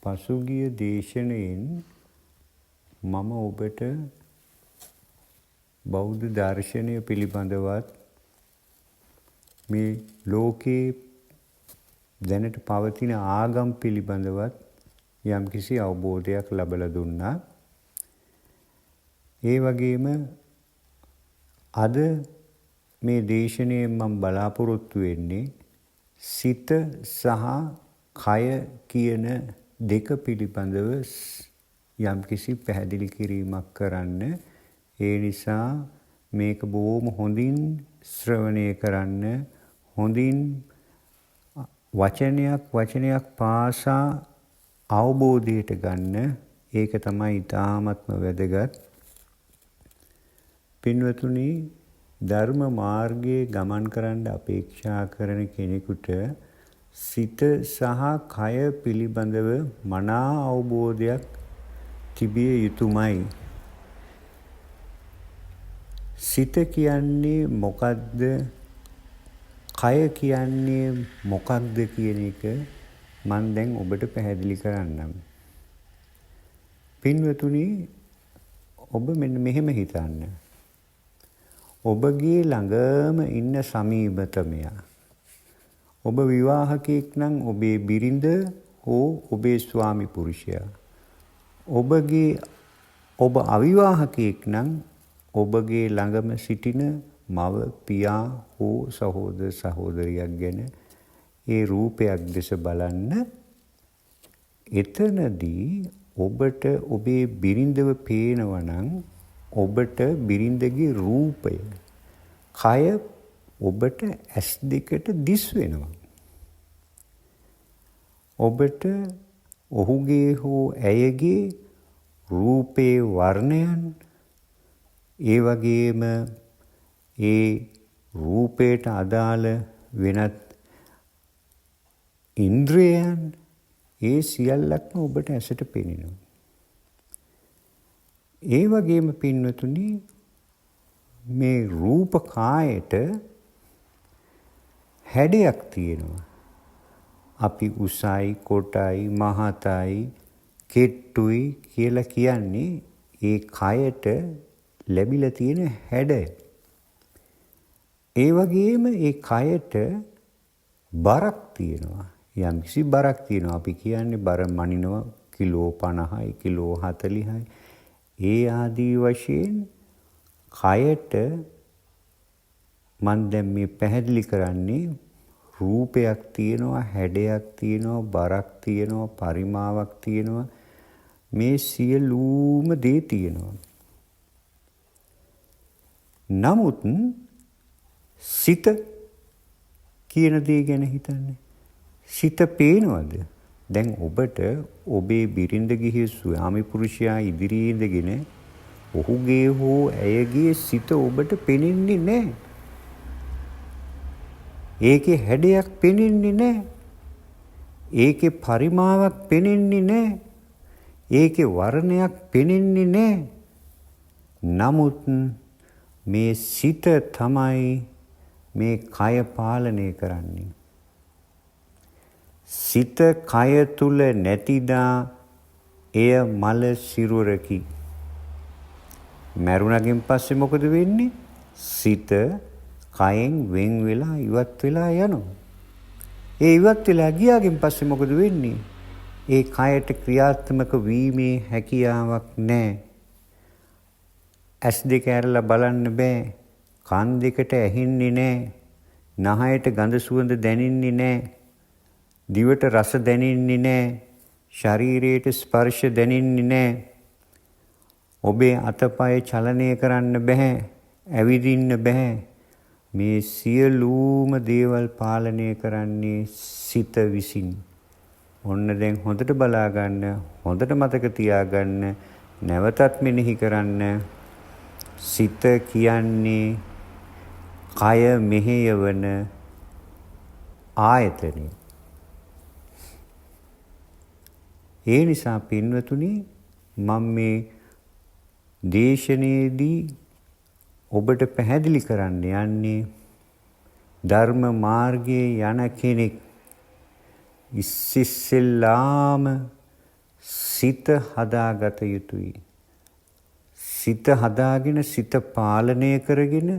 පසුගිය දේශනයෙන් මම ඔබට බෞද්ධ දර්ශනය පිළිබඳවත් මේ ලෝකේ දැනට පවතින ආගම් පිළිබඳවත් යම්කිසි අවබෝධයක් ලැබලා දුන්නා. ඒ වගේම අද මේ දේශනයෙන් මම බලාපොරොත්තු වෙන්නේ සිත සහ කය කියන දෙක පිළිබඳව යම්කිසි පැහැදිලි කිරීමක් කරන්න. ඒ නිසා මේක බොහොම හොඳින් ශ්‍රවණය කරන්න, හොඳින් වචනයක් වචනයක් පාසා අවබෝධයට ගන්න. ඒක තමයි ඉතාමත්ම වැදගත්. පින්වතුනි, ධර්ම මාර්ගයේ ගමන් කරන්න අපේක්ෂා කරන කෙනෙකුට සිත සහ කය පිළිබඳව මනා අවබෝධයක් තිබිය යුතුමයි. සිත කියන්නේ මොකද්ද, කය කියන්නේ මොකක්ද කියන එක මං දැන් ඔබට පැහැදිලි කරන්නම්. පින්වතුනි, ඔබ මෙන්න මෙහෙම හිතන්න. ඔබගේ ළඟම ඉන්න සමීපතමයා, ඔබ විවාහකයෙක් නම් ඔබේ බිරිඳ හෝ ඔබේ ස්වාමි පුරුෂයා, ඔබ අවිවාහකයෙක් නම් ඔබගේ ළඟම සිටින මව, පියා හෝ සහෝදර සහෝදරියක් ගැන ඒ රූපයක් දෙස බලන්න. එතනදී ඔබට ඔබේ බිරිඳව පේනවා නම් ඔබට බිරිඳගේ රූපය, කය ඔබට ඇස් දෙකට දිස් වෙනවා. ඔබට ඔහුගේ හෝ ඇයගේ රූපේ වර්ණයන්, ඒ වගේම ඒ රූපයට අදාළ වෙනත් ඉන්ද්‍රියයන්, ඒ සියල්ලක්ම ඔබට ඇසට පෙනෙනවා. ඒ වගේම පින්වතුනි, මේ රූප කායට හැඩයක් තියෙනවා. අපි උසයි, කොටයි, මහතයි, කෙට්ටුයි කියලා කියන්නේ ඒ කයට ලැබිලා තියෙන හැඩය. ඒ වගේම ඒ කයට බරක් තියෙනවා. යම්කිසි බරක් තියෙනවා. අපි කියන්නේ බර මනිනවා කිලෝ 50යි, කිලෝ 40යි. ඒ ආදී වශයෙන් කයට මං දැන් මේ පැහැදිලි කරන්නේ රූපයක් තියෙනවා, හැඩයක් තියෙනවා, බරක් තියෙනවා, පරිමාවක් තියෙනවා, මේ සියලුම දේ තියෙනවා. නමුත් සිත කියන දේ ගැන හිතන්නේ. සිත පේනවද? දැන් ඔබට ඔබේ බිරිඳ ගිහි ස්වාමි පුරුෂයා ඉදිරියේ ඉඳගෙන ඔහුගේ හෝ ඇයගේ සිත ඔබට පෙනෙන්නේ නැහැ. ඒකේ හැඩයක් පෙනෙන්නේ නැහැ. ඒකේ පරිමාවක් පෙනෙන්නේ නැහැ. ඒකේ වර්ණයක් පෙනෙන්නේ නැහැ. නමුත් මේ සිත තමයි මේ කය පාලනය කරන්නේ. සිත කය තුල නැතිදා එය මල සිරුරකි. මරුණගෙන් පස්සේ මොකද වෙන්නේ? සිත කයෙන් වෙන් වෙලා ඉවත් වෙලා යනවා. ඒ ඉවත් වෙලා ගියාගෙන් පස්සේ මොකද වෙන්නේ? ඒ කයට ක්‍රියාත්මක වීමේ හැකියාවක් නැහැ. ඇස් දෙක ඇරලා බලන්න බෑ. කන් දෙකට ඇහෙන්නේ නැහැ. නහයට ගඳ සුවඳ දැනෙන්නේ නැහැ. දිවට රස දැනෙන්නේ නැහැ. ශරීරයට ස්පර්ශ දැනෙන්නේ නැහැ. ඔබේ අතපය චලනය කරන්න බෑ. ඇවිදින්න බෑ. මේ සියලුම දේවල් පාලනය කරන්නේ සිත විසින්. ඔන්න දැන් හොඳට බලා ගන්න, හොඳට මතක තියාගන්න, නැවතත් මෙනෙහි කරන්න. සිත කියන්නේ කය මෙහෙයවන ආයතනය. ඒ නිසා පින්වතුනි, මම මේ දේශනයේදී ඔබට පැහැදිලි කරන්න යන්නේ ධර්ම මාර්ගයේ යන කෙනෙක් ඉස්සෙල්ලාම සිත හදාගත යුතුයි. සිත හදාගෙන සිත පාලනය කරගෙන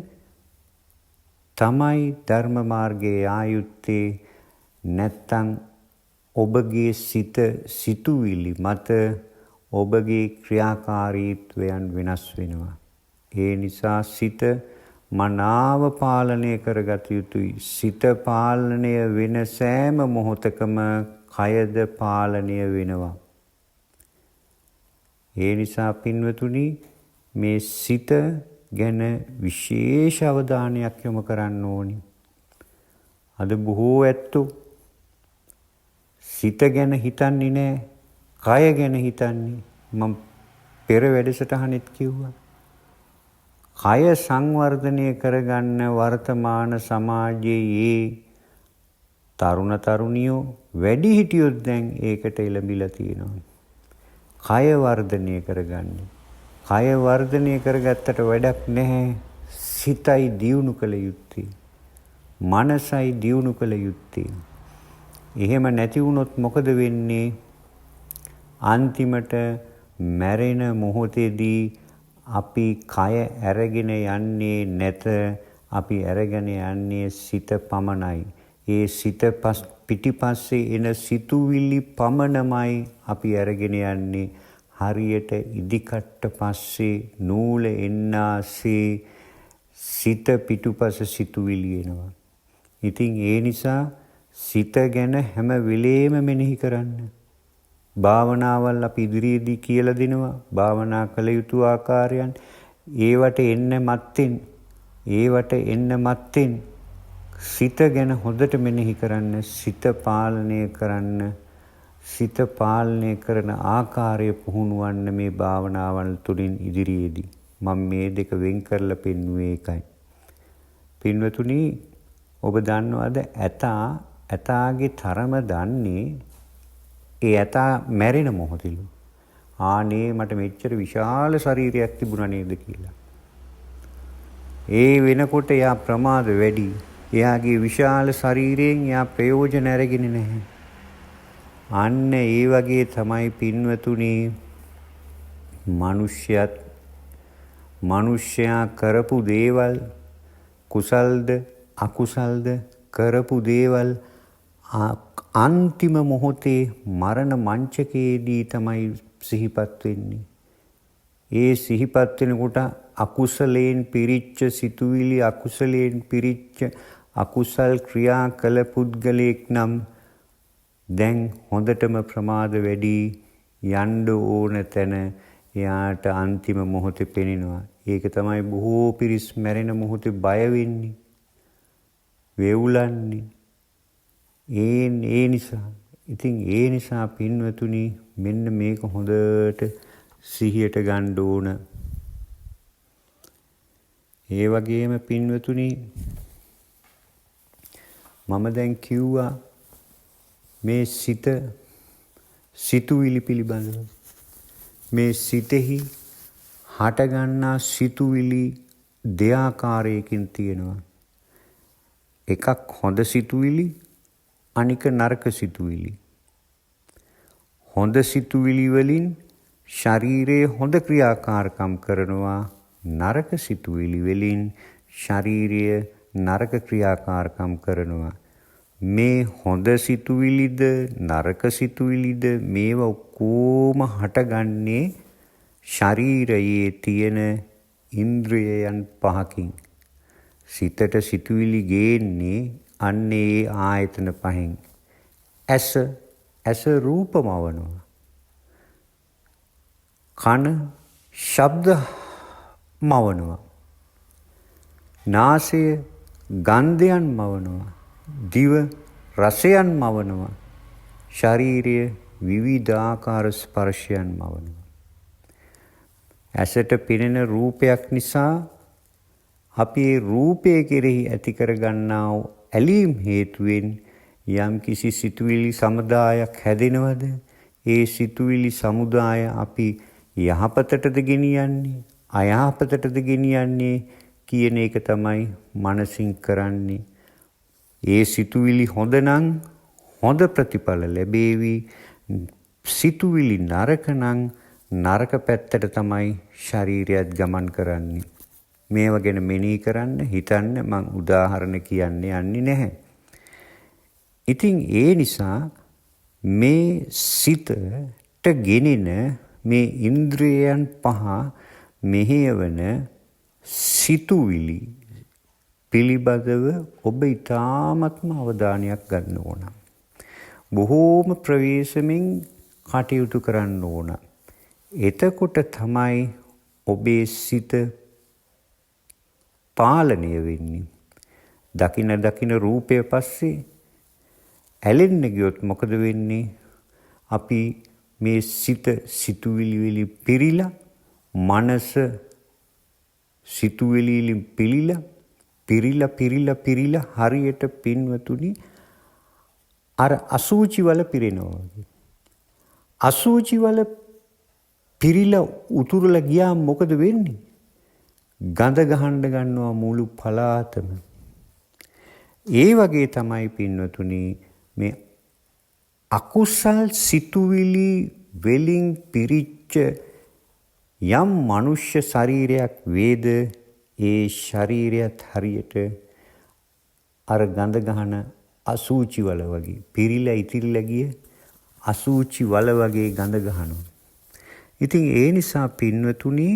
තමයි ධර්ම මාර්ගයේ යා යුත්තේ. නැත්තම් ඔබගේ සිත සිතුවිලි මත ඔබගේ ක්‍රියාකාරීත්වයන් වෙනස් වෙනවා. ඒ නිසා සිත මනාව පාලනය කරගත යුතුයි. සිත පාලනය වෙන සෑම මොහොතකම කයද පාලනය වෙනවා. ඒ නිසා පින්වතුනි, මේ සිත ගැන විශේෂ අවධානයක් යොමු කරන්න ඕනි. අද බොහෝ ඇත්තෝ සිත ගැන හිතන්නේ නෑ, කය ගැන හිතන්නේ. මම පෙර වැඩසටහනෙත් කිව්වා. කය සංවර්ධනය කරගන්න වර්තමාන සමාජයේ තරුණ තරුණියෝ වැඩි හිටියොත් දැන් ඒකට එළඹිලා තියෙනවා. කය වර්ධනය කරගන්න. කය වර්ධනය කරගත්තට වැඩක් නැහැ. සිතයි දියුණු කළ යුත්තේ. මනසයි දියුණු කළ යුත්තේ. එහෙම නැති වුණොත් මොකද වෙන්නේ? අන්තිමට මැරෙන මොහොතේදී අපි කය අරගෙන යන්නේ නැත. අපි අරගෙන යන්නේ සිත පමණයි. ඒ සිත පිටිපස්සේ එන සිතුවිලි පමණමයි අපි අරගෙන යන්නේ. හරියට ඉදිකට්ට පස්සේ නූල එන්නාසේ සිත පිටුපස සිතුවිලි එනවා. ඉතින් ඒ නිසා සිත ගැන හැම වෙලේම මෙනෙහි කරන්න. භාවනාවල් අපි ඉදිරියේදී කියලා දෙනවා. භාවනා කළ යුතු ආකාරයන් ඒවට එන්න මත්තෙන් සිත ගැන හොඳට මෙනෙහි කරන්න. සිත පාලනය කරන්න. සිත පාලනය කරන ආකාරය පුහුණුවන්න මේ භාවනාවල් තුලින් ඉදිරියේදී. මම මේ දෙක වෙන් කරලා පෙන්නුවේ ඒකයි. පින්වතුනි, ඔබ දන්නවද ඇතාගේ තරම දන්නේ ඒ ඇතා මැරෙන මොහොතේලු. ආනේ මට මෙච්චර විශාල ශරීරයක් තිබුණා නේද කියලා. ඒ වෙනකොට එයා ප්‍රමාද වැඩි. එයාගේ විශාල ශරීරයෙන් එයා ප්‍රයෝජන අරගෙන නැහැ. අන්න ඒ වගේ තමයි පින්වතුනි, මනුෂ්‍යයා කරපු දේවල් කුසල්ද අකුසල්ද කරපු දේවල් අන්තිම මොහොතේ මරණ මංචකයේදී තමයි සිහිපත් වෙන්නේ. ඒ සිහිපත් වෙනකොට අකුසලයෙන් පිරිච්ච සිතුවිලි, අකුසලයෙන් පිරිච්ච අකුසල් ක්‍රියා කළ පුද්ගලයෙක් නම් දැන් හොඳටම ප්‍රමාද වැඩි, යන්න ඕන තැන එයාට අන්තිම මොහොතේ පෙනෙනවා. ඒක තමයි බොහෝ පිරිස් මැරෙන මොහොතේ බය වෙන්නේ, වෙවුලන්නේ. ඒ නිසා ඉතින් ඒ නිසා පින්වතුනි, මෙන්න මේක හොඳට සිහියට ගන්න ඕන. ඒ වගේම පින්වතුනි, මම දැන් කිව්වා මේ සිත සිතුවිලි පිළිබඳව. මේ සිතෙහි හටගන්නා සිතුවිලි දෙආකාරයකින් තියෙනවා. එකක් හොඳ සිතුවිලි, අනික නරක සිතුවිලි. හොඳ සිතුවිලි වලින් ශරීරයේ හොඳ ක්‍රියාකාරකම් කරනවා. නරක සිතුවිලි වලින් ශරීරය නරක ක්‍රියාකාරකම් කරනවා. මේ හොඳ සිතුවිලිද නරක සිතුවිලිද මේවා ඔක්කොම හටගන්නේ ශරීරයේ තියෙන ඉන්ද්‍රියයන් පහකින්. සිතට සිතුවිලි ගේන්නේ අන්න ඒ ආයතන පහෙන්. ඇස රූපමවනවා. කන ශබ්ද මවනවා. නාසය ගන්ධයන් මවනවා. දිව රසයන් මවනවා. ශරීරය විවිධාකාර ස්පර්ශයන් මවනවා. ඇසට පෙනෙන රූපයක් නිසා අපි ඒ රූපය කෙරෙහි ඇති කරගන්නා වූ ඇලීම් හේතුවෙන් යම් කිසි සිතුවිලි සමුදායක් හැදෙනවද? ඒ සිතුවිලි සමුදාය අපි යහපතටද ගෙනියන්නේ අයහපතටද ගෙනියන්නේ කියන එක තමයි මනසින් කරන්නේ. ඒ සිතුවිලි හොඳ නම් හොඳ ප්‍රතිඵල ලැබේවි. සිතුවිලි නරක නම් නරක පැත්තට තමයි ශරීරයත් ගමන් කරන්නේ. මේවා ගැන මෙනෙහි කරන්න, හිතන්න මං උදාහරණ කියන්න යන්නේ නැහැ. ඉතින් ඒ නිසා මේ සිතට ගෙනෙන මේ ඉන්ද්‍රියයන් පහ මෙහෙයවන සිතුවිලි පිළිබඳව ඔබ ඉතාමත්ම අවධානයක් ගන්න ඕන. බොහෝම ප්‍රවේශමින් කටයුතු කරන්න ඕන. එතකොට තමයි ඔබේ සිත පාලනය වෙන්නේ. දකින දකින රූපය පස්සේ ඇලෙන්න ගියොත් මොකද වෙන්නේ? අපි මේ සිත සිතුවිලි වලින් පිරීලා, මනස සිතුවිලි වලින් පිළිලා පිරිලා පිරිලා පිරිලා හරියට පින්වතුනි අර අසූචි වල පිරෙනවා වගේ. අසූචි වල පිරිලා උතුරලා ගියාම මොකද වෙන්නේ? ගඳ ගහන්න ගන්නවා මුළු පළාතම. ඒ වගේ තමයි පින්වතුනි මේ අකුසල් සිතුවිලි වලින් පිරිච්ච යම් මනුෂ්‍ය ශරීරයක් වේද, ඒ ශරීරයත් හරියට අර ගඳ ගහන අසූචි වල වගේ පිරිලා ඉතිරිලා ගිය අසූචි වල වගේ ගඳ ගහනවා. ඉතින් ඒ නිසා පින්වතුනි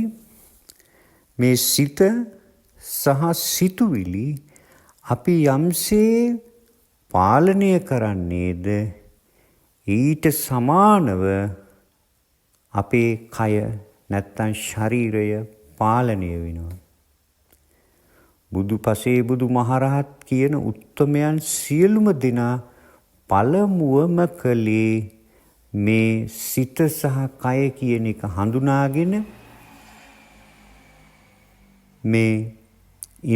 මේ සිත සහ සිතුවිලි අපි යම්සේ පාලනය කරන්නේද ඊට සමානව අපේ කය නැත්තම් ශරීරය පාලනය වෙනවා. බුදු පසේ බුදු මහරහත් කියන උත්තමයන් සියලුම දෙනා පළමුවම කළේ මේ සිත සහ කය කියන එක හඳුනාගෙන මේ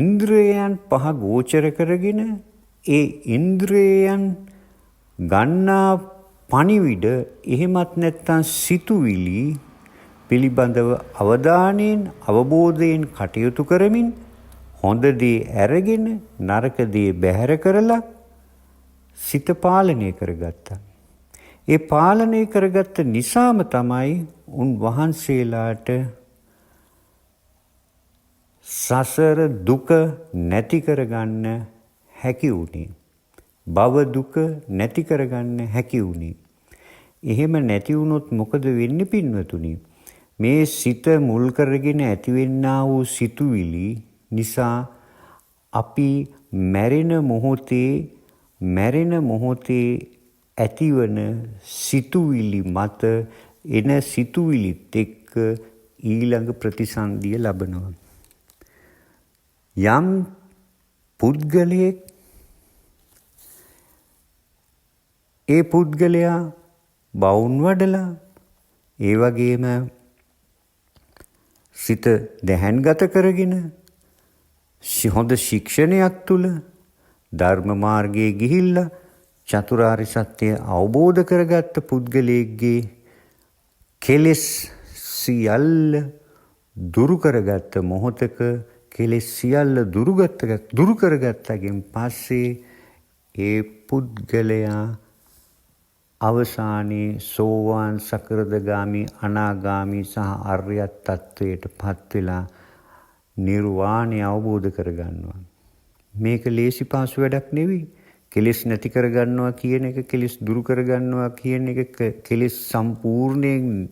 ඉන්ද්‍රයන් පහ ගෝචර කරගෙන ඒ ඉන්ද්‍රයන් ගන්නා පණිවිඩ එහෙමත් නැත්නම් සිතුවිලි පිළිබඳව අවධානයෙන් අවබෝධයෙන් කටයුතු කරමින් හොඳ දේ අරගෙන නරක දේ බැහැර කරලා සිත පාලනය කරගත්තා. ඒ පාලනය කරගත්ත නිසාම තමයි උන් වහන්සේලාට සසර දුක නැති කරගන්න හැකි වුණේ. භව දුක නැති කරගන්න හැකි වුණේ. එහෙම නැති වුණොත් මොකද වෙන්නේ පින්වතුනි? මේ සිත මුල් කරගෙන ඇතිවෙන්නා වූ සිතුවිලි නිසා අපි මැරෙන මොහොතේ ඇතිවන සිතුවිලි මත එන සිතුවිලිත් එක්ක ඊළඟ ප්‍රතිසන්දිය ලබනවා. යම් පුද්ගලයෙක් ඒ පුද්ගලයා බවුන් වඩලා ඒ වගේම සිත දැහැන්ගත කරගෙන හොඳ ශික්ෂණයක් තුල ධර්ම මාර්ගයේ ගිහිල්ලා චතුරාර්ය සත්‍ය අවබෝධ කරගත්ත පුද්ගලයෙක්ගේ කෙලෙස් සියල්ල දුරු කරගත්ත මොහොතක කෙලෙස් සියල්ල දුරු කරගත්තගෙන් පස්සේ ඒ පුද්ගලයා අවසානයේ සෝවාන් සකෘදාගාමි අනාගාමි සහ අරියත් තත්වයට පත් වෙලා නිර්වාණය අවබෝධ කරගන්නවා. මේක ලේසි පහසු වැඩක් නෙවෙයි. කෙලෙස් නැති කරගන්නවා කියන එක, කෙලෙස් දුරු කරගන්නවා කියන එක, කෙලෙස් සම්පූර්ණයෙන්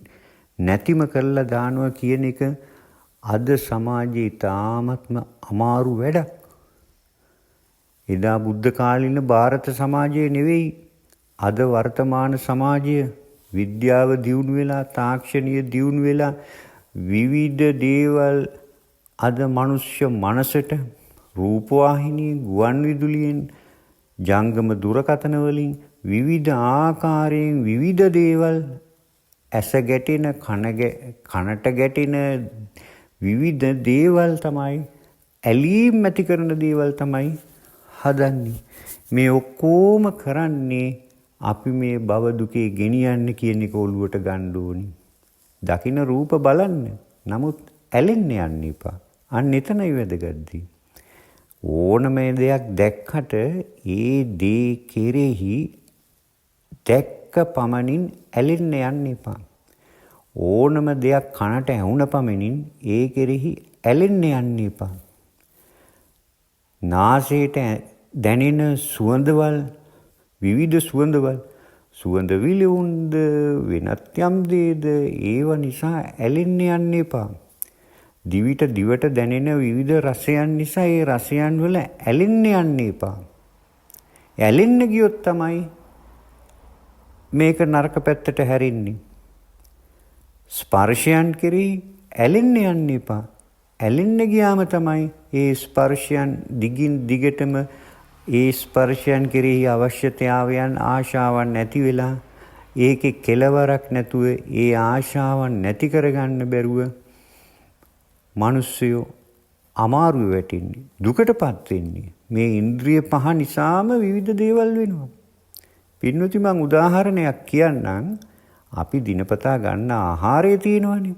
නැතිම කරලා දානවා කියන එක අද සමාජයේ ඉතාමත්ම අමාරු වැඩක්. එදා බුද්ධ කාලීන භාරත සමාජයේ නෙවෙයි අද වර්තමාන සමාජය. විද්‍යාව දියුණු වෙලා, තාක්ෂණීය දියුණු වෙලා විවිධ දේවල් අද මනුෂ්‍ය මනසට රූපවාහිනී, ගුවන් විදුලියෙන්, ජංගම දුරකථන වලින් විවිධ ආකාරයෙන් විවිධ දේවල් ඇස ගැටෙන, කනට ගැටෙන විවිධ දේවල් තමයි, ඇලීම් ඇති කරන දේවල් තමයි හදන්නේ. මේ ඔක්කොම කරන්නේ අපි මේ භව දුකේ ගෙනියන්න කියන එක ඔළුවට ගන්න ඕනි. දකින රූප බලන්න. නමුත් ඇලෙන්න යන්න එපා. අන්න එතනයි වැදගත් දේ. ඕනම දෙයක් දැක්කට ඒ දේ කෙරෙහි දැක්ක පමණින් ඇලෙන්න යන්න එපා. ඕනම දෙයක් කනට ඇහුණ පමණින් ඒ කෙරෙහි ඇලෙන්න යන්න එපා. නාසයට දැනෙන සුවඳවල්, විවිධ සුවඳවල්, සුවඳ විලවුන්ද වෙනත් යම් දේද ඒව නිසා ඇලෙන්න යන්න එපා. දිවට දැනෙන විවිධ රසයන් නිසා ඒ රසයන් වල ඇලෙන්න යන්න එපා. ඇලෙන්න ගියොත් තමයි මේක නරක පැත්තට හැරෙන්නේ. ස්පර්ශයන් කෙරෙහි ඇලෙන්න යන්න එපා. ඇලෙන්න ගියාම තමයි ඒ ස්පර්ශයන් දිගින් දිගටම ඒ ස්පර්ශයන් කෙරෙහි අවශ්‍යතාවයන් ආශාවන් නැති වෙලා ඒකේ කෙලවරක් නැතුව ඒ ආශාවන් නැති කරගන්න බැරුව මිනිස්සුયો අමාරුව වැටෙන්නේ, දුකටපත් වෙන්නේ. මේ ඉන්ද්‍රිය පහ නිසාම විවිධ දේවල් වෙනවා. පින්වතුනි, මං උදාහරණයක් කියන්නම්. අපි දිනපතා ගන්න ආහාරය තියෙනවනේ.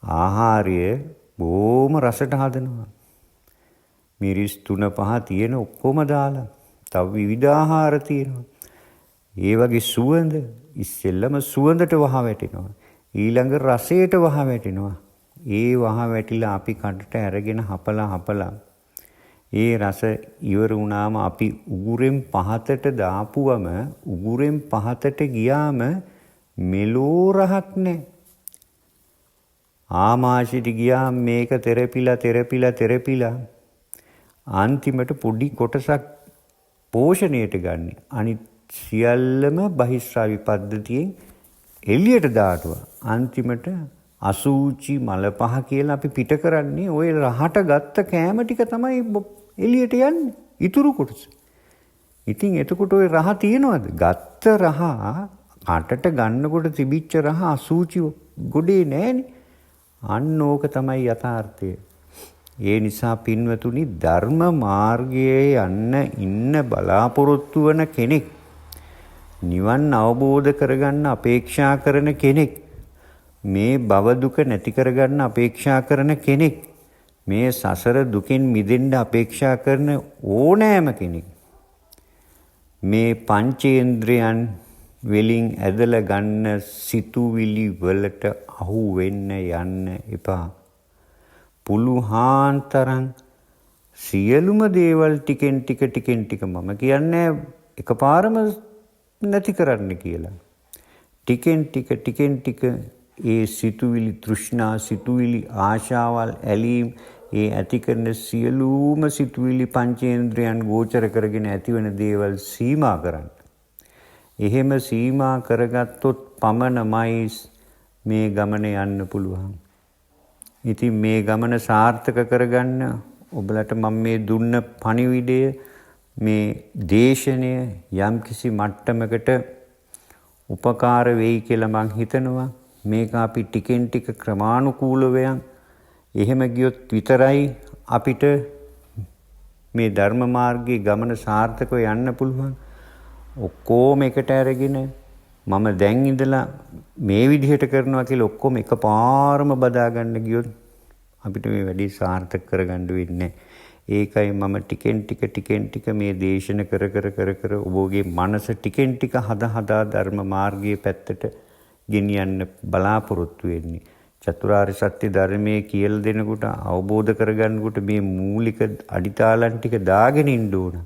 ආහාරය බොහොම රසට හදනවා. මිරිස් 3-5 තියෙන ඔක්කොම දාලා තව විවිධ ආහාර තියෙනවා. ඒ වගේ සුවඳ, ඉස්සෙල්ලම සුවඳට වහ වැටෙනවා. ඊළඟ රසයට වහ වැටෙනවා. ඒ වහ වැටිලා අපි කටට අරගෙන හපලා හපලා ඒ රස ඉවර වුණාම අපි උගුරෙන් පහතට දාපුවම උගුරෙන් පහතට ගියාම මෙලෝ රහක් නෑ. ආමාශයට ගියාම මේක තෙරපිලා තෙරපිලා තෙරපිලා අන්තිමට පොඩි කොටසක් පෝෂණයට ගන්න. අනිත් සියල්ලම බහිස්සාවි පද්ධතියෙන් එළියට දාටුවා. අන්තිමට අසූචි මල පහ කියලා අපි පිට කරන්නේ ඔය රහට ගත්ත කෑම ටික තමයි එළියට යන්නේ, ඉතුරු කොටස. ඉතින් එතකොට ඔය රහ තියෙනවද? ගත්ත රහ කටට ගන්නකොට තිබිච්ච රහ අසූචි ගොඩේ නෑනේ. අන්න ඕක තමයි යථාර්ථය. ඒ නිසා පින්වතුනි, ධර්ම මාර්ගයේ යන්න ඉන්න බලාපොරොත්තු වන කෙනෙක්, නිවන් අවබෝධ කරගන්න අපේක්ෂා කරන කෙනෙක්, මේ භව දුක නැති කරගන්න අපේක්ෂා කරන කෙනෙක්, මේ සසර දුකෙන් මිදෙන්න අපේක්ෂා කරන ඕනෑම කෙනෙක් මේ පංචේන්ද්‍රයන් වෙලින් ඇදලා ගන්න සිතුවිලි වලට අහු වෙන්න යන්න එපා. පුළුහාන් තරම් සියලුම දේවල් ටිකෙන් ටික ටිකෙන් ටික, මම කියන්නේ එකපාරම නැති කරන්න කියලා, ටිකෙන් ටික ටිකෙන් ටික ඒ සිතුවිලි තෘෂ්ණා, සිතුවිලි ආශාවල්, ඇලීම්, ඒ ඇති කරන සියලුම සිතුවිලි පංචේන්ද්‍රයන් ගෝචර කරගෙන ඇතිවන දේවල් සීමා කරන්න. එහෙම සීමා කරගත්තොත් පමණමයි මේ ගමන යන්න පුළුවන්. ඉතින් මේ ගමන සාර්ථක කරගන්න ඔබලට මම මේ දුන්න පණිවිඩය, මේ දේශනය යම්කිසි මට්ටමකට උපකාර වෙයි කියලා මං හිතනවා. මේක අපි ටිකෙන් ටික ක්‍රමානුකූලව යන්. එහෙම ගියොත් විතරයි අපිට මේ ධර්ම මාර්ගයේ ගමන සාර්ථකව යන්න පුළුවන්. ඔක්කොම එකට අරගෙන මම දැන් ඉඳලා මේ විදිහට කරනවා කියලා ඔක්කොම එකපාරම බදා ගන්න ගියොත් අපිට මේ වැඩේ සාර්ථක කරගන්න වෙන්නේ නැහැ. ඒකයි මම ටිකෙන් ටික ටිකෙන් ටික මේ දේශන කර කර කර කර ඔබගේ මනස ටිකෙන් ටික හද හදා ධර්ම මාර්ගයේ පැත්තට ගෙනියන්න බලාපොරොත්තු වෙන්නේ. චතුරාර්ය සත්‍ය ධර්මයේ කියලා දෙනකොට අවබෝධ කරගන්නකොට මේ මූලික අඩිතාලම් ටික දාගෙන ඉන්න ඕන.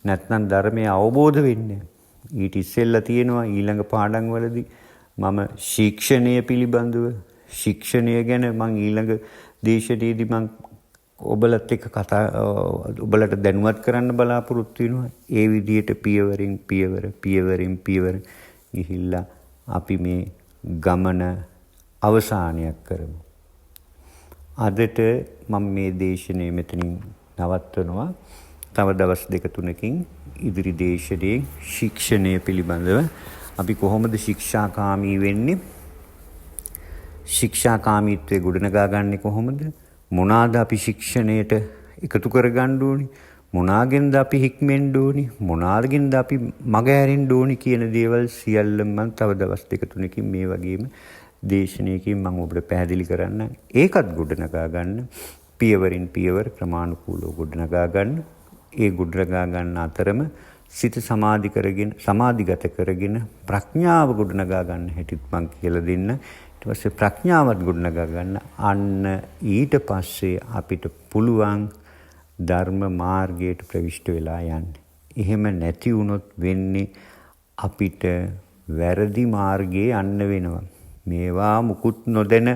නැත්නම් ධර්මය අවබෝධ වෙන්නේ නැහැ. ඊට ඉස්සෙල්ලා තියෙනවා ඊළඟ පාඩම් වලදී මම ශික්ෂණය පිළිබඳව, ශික්ෂණය ගැන මං ඊළඟ දේශනයේදී මං ඔබලත් එක්ක කතා, ඔබලට දැනුවත් කරන්න බලාපොරොත්තු වෙනවා. ඒ විදිහට පියවරින් පියවර පියවරින් පියවර ගිහිල්ලා අපි මේ ගමන අවසානයක් කරමු. අදට මම මේ දේශනය මෙතනින් නවත්වනවා. තව දවස් දෙක තුනකින් ඉදිරි දේශනයේ ශික්ෂණය පිළිබඳව අපි කොහොමද ශික්ෂාකාමී වෙන්නේ, ශික්ෂාකාමීත්වයේ ගොඩනගා ගන්නෙ කොහොමද, මොනවාද අපි ශික්ෂණයට එකතු කරගන්න ඕනි, මොනාගෙන්ද අපි හික්මෙන්න ඕනි, මොනාගෙන්ද අපි මග හැරෙන්න ඕනි කියන දේවල් සියල්ලම මම තව දවස් දෙක තුනකින් මේ වගේම දේශනයකින් මම ඔබට පැහැදිලි කරන්න. ඒකත් ගොඩනගා ගන්න පියවරින් පියවර ක්‍රමානුකූලව ගොඩනගා ගන්න. ඒ ගොඩනගා ගන්න අතරම සිත සමාධි කරගෙන, සමාධිගත කරගෙන ප්‍රඥාව ගොඩනගා ගන්න හැටිත් මං කියලා දෙන්න. ඊට පස්සේ ප්‍රඥාවත් ගොඩනගා ගන්න. අන්න ඊට පස්සේ අපිට පුළුවන් ධර්ම මාර්ගයට ප්‍රවිෂ්ඨ වෙලා යන්න. එහෙම නැති වුණොත් වෙන්නේ අපිට වැරදි මාර්ගයේ යන්න වෙනවා. මේවා මුකුත් නොදැන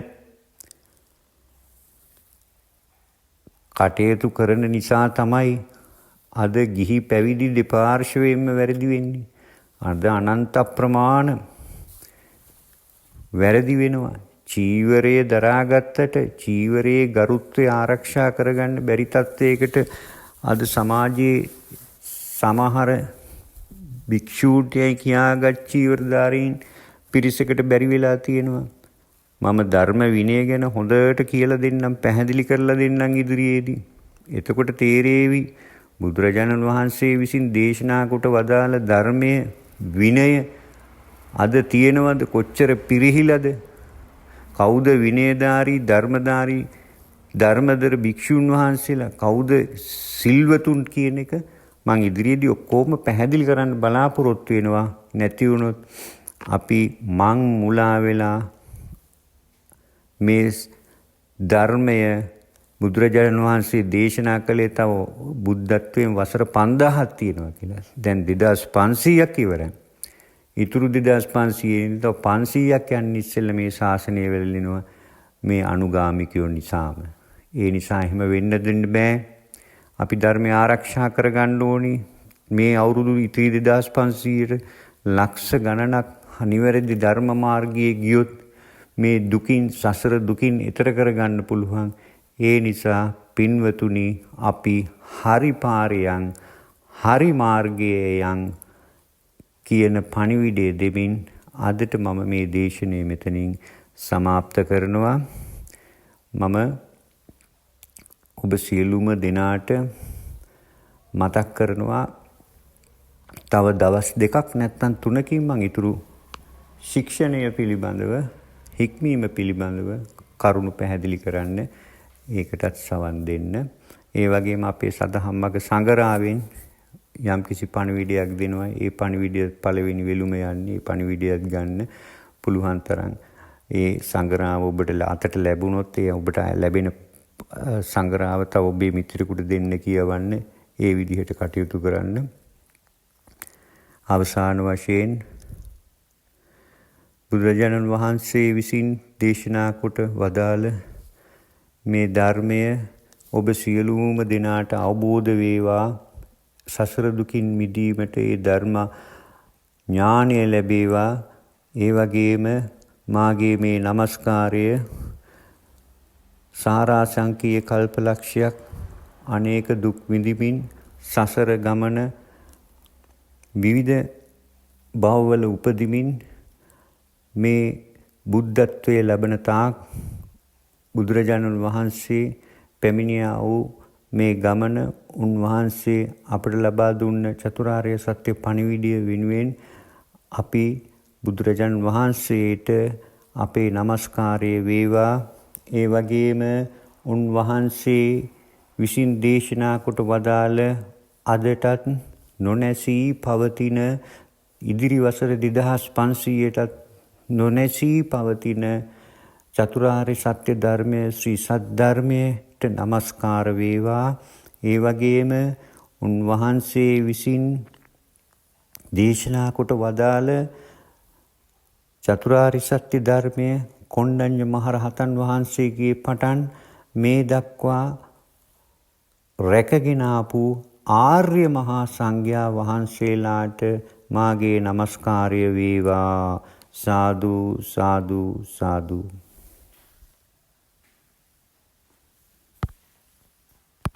කටයුතු කරන නිසා තමයි අද ගිහි පැවිදි දෙපාර්ශ්වයෙන්ම වැරදි වෙන්නේ. අද අනන්ත අප්‍රමාණ වැරදි වෙනවා. චීවරය දරාගත්තට චීවරයේ ගරුත්වය ආරක්ෂා කරගන්න බැරි තත්වයකට අද සමාජයේ සමහර භික්ෂූන්ටයි කියාගත් චීවරධාරීන් පිරිසකට බැරි වෙලා තියෙනවා. මම ධර්ම විනය ගැන හොඳට කියලා දෙන්නම්, පැහැදිලි කරලා දෙන්නම් ඉදිරියේදී. එතකොට තේරේවි බුදුරජාණන් වහන්සේ විසින් දේශනා කොට වදාළ ධර්මය විනය අද තියෙනවද, කොච්චර පිරිහිලාද, කවුද විනයධාරී ධර්මධාරී ධර්මදර භික්ෂුන් වහන්සේලා, කවුද සිල්වතුන් කියන එක මං ඉදිරියේදී ඔක්කොම පැහැදිලි කරන්න බලාපොරොත්තු වෙනවා. නැති වුණොත් අපි මං මුලා වෙලා මේ ධර්මය බුදුරජාණන් වහන්සේ දේශනා කළේ තව බුද්ධත්වයෙන් වසර 5000ක් තියෙනවා කියලා. දැන් 2500ක් ඉවරයි. ඉතුරු 2500 තව 500ක් යන්න ඉස්සෙල්ලා මේ ශාසනය වෙලෙනවා මේ අනුගාමිකයෝ නිසාම. ඒ නිසා එහෙම වෙන්න දෙන්න බෑ. අපි ධර්මය ආරක්ෂා කරගන්න ඕනි. මේ අවුරුදු ඉතිරි 2500ට ලක්ෂ ගණනක් නිවැරදි ධර්ම මාර්ගයේ ගියොත් මේ දුකින්, සසර දුකින් එතර කරගන්න පුළුවන්. ඒ නිසා පින්වතුනි, අපි හරි පාරේ යන්, හරි මාර්ගයේ යන් කියන පණිවිඩය දෙමින් අදට මම මේ දේශනය මෙතනින් සමාප්ත කරනවා. මම ඔබ සියලුම දෙනාට මතක් කරනවා, තව දවස් දෙකක් නැත්නම් තුනකින් මං ඉතුරු ශික්ෂණය පිළිබඳව, හික්මීම පිළිබඳව කරුණු පැහැදිලි කරන්න, ඒකටත් සවන් දෙන්න. ඒ වගේම අපේ සදහම් මග සංගරාවෙන් යම්කිසි පණිවිඩයක් දෙනවා. ඒ පණිවිඩය පළවෙනි වෙලුම යන්නේ. ඒ පණිවිඩයත් ගන්න පුළුවන් තරම් ඒ සංගරාව ඔබට අතට ලැබුණොත් ඒ ඔබට ලැබෙන සංගරාව තව ඔබේ මිත්‍රයෙකුට දෙන්න කියවන්න. ඒ විදිහට කටයුතු කරන්න. අවසාන වශයෙන් බුදුරජාණන් වහන්සේ විසින් දේශනා කොට වදාළ මේ ධර්මය ඔබ සියලුම දෙනාට අවබෝධ වේවා. සසර දුකින් මිදීමට ඒ ධර්ම ඥානය ලැබේවා. ඒ වගේම මාගේ මේ নমස්කාරය සාරාංශකීය කල්පලක්ෂයක් අනේක දුක් විඳිමින් සසර ගමන විවිධ භවවල උපදිමින් මේ බුද්ධත්වයේ ලැබෙන තාක් බුදුරජාණන් වහන්සේ පැමිණියා වූ මේ ගමන උන්වහන්සේ අපට ලබා දුන්න චතුරාර්ය සත්‍ය පණිවිඩය වෙනුවෙන් අපි බුදුරජාණන් වහන්සේට අපේ নমස්කාරය වේවා. ඒ වගේම උන්වහන්සේ විසින් දේශනා කොට වදාළ අදටත් නොනැසී පවතින ඉදිරි වසර 2500ටත් නොනැසී පවතින චතුරාර්ය සත්‍ය ධර්මය ශ්‍රී සද්ධර්මයට නමස්කාර වේවා. ඒ වගේම උන්වහන්සේ විසින් දේශනා කොට වදාළ චතුරාර්ය සත්‍ය ධර්මය කොණ්ඩඤ්ඤ මහරහතන් වහන්සේගේ පටන් මේ දක්වා රැකගෙන ආපු ආර්ය මහා සංඝයා වහන්සේලාට මාගේ নমස්කාරය වේවා. සාදු සාදු සාදු.